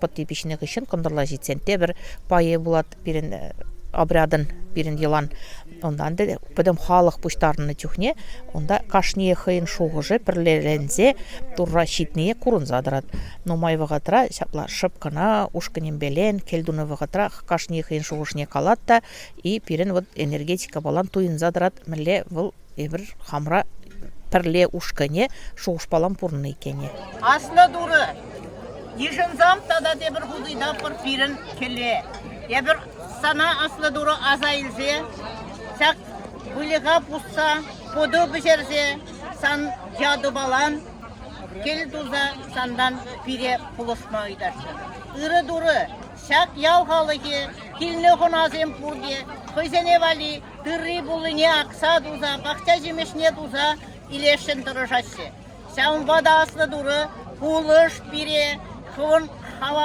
Пӑтти пиҫнӗ хыҫҫӑн кӑнтӑрла ҫитсен тепӗр пайӗ пулать пирӗн обрядӑн, пирӗн йӑлан. Унтан та пӗтӗм халӑх пуҫтарӑннӑ чухне унта кашнийӗ хӑйӗн шухӑшӗ пӗрлеленсе Турра ҫитнине курӑнса тӑрать. Нумай вӑхӑтра ҫапла шӑп кӑна ушкӑнӗмпелен кӗл тунӑ вӑхӑтра кашни хӑйӗн шухӑшне калать та и пирӗн вот энергетикӑпалан туйӑнса тӑрать, мӗнле вӑл эпир хамра пӗрле ушкӑнӗ шухӑшпалан пурӑннӑ иккенне. Аслӑ Турӑ, йышӑнсам тата тепӗр хут ыйтатпӑр пирӗн кӗле. Эпир сана, Аслӑ Турӑ, аса илсе ҫак выльӑха пусса, пӑтӑ пӗҫерсе сан ятупалан кӗл туса сантан пире пулӑшма ыйтаҫҫӗ. Ырӑ Турӑ, ҫак ял халӑхӗ, килнӗ хӑнасем пурте хӑйсене валли тырри-пуллине акса-туса, пахча ҫимӗҫне туса илесшӗн тӑрӑшаҫҫӗ. Ҫавӑнпа та Аслӑ Турӑ пулӑш пире хӑвӑн хавал.